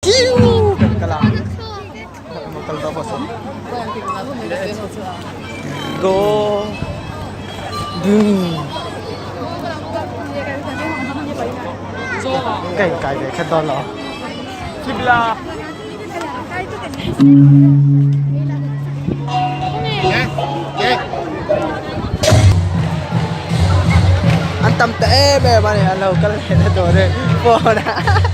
Kan kal a kal ta bus go ka in kai ve khat dawn lo an tam ta em em a ni an lo kal leh na tur hi phone ah.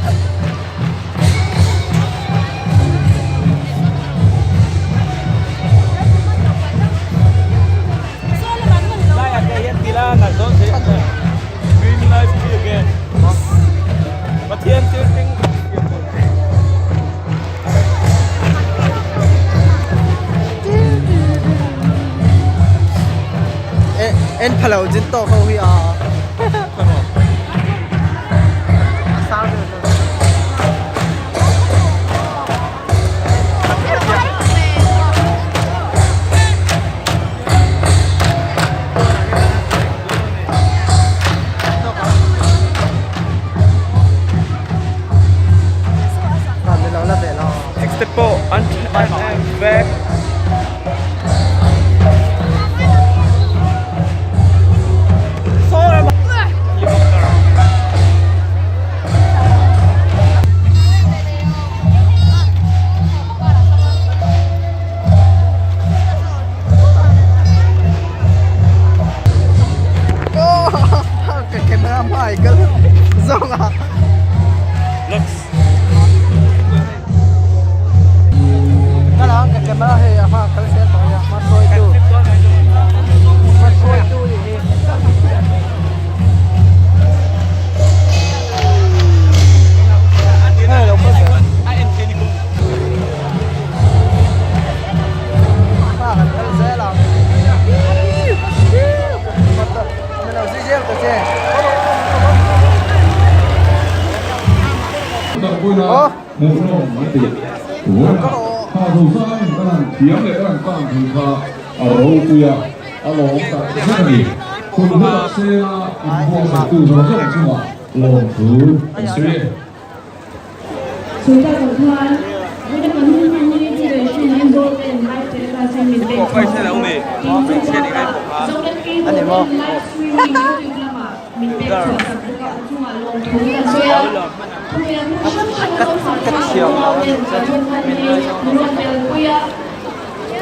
En phalo jin tawk ho hi a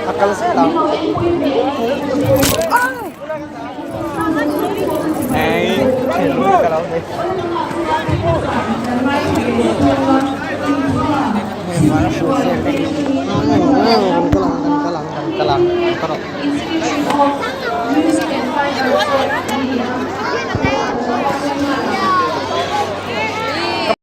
A kal zel ang.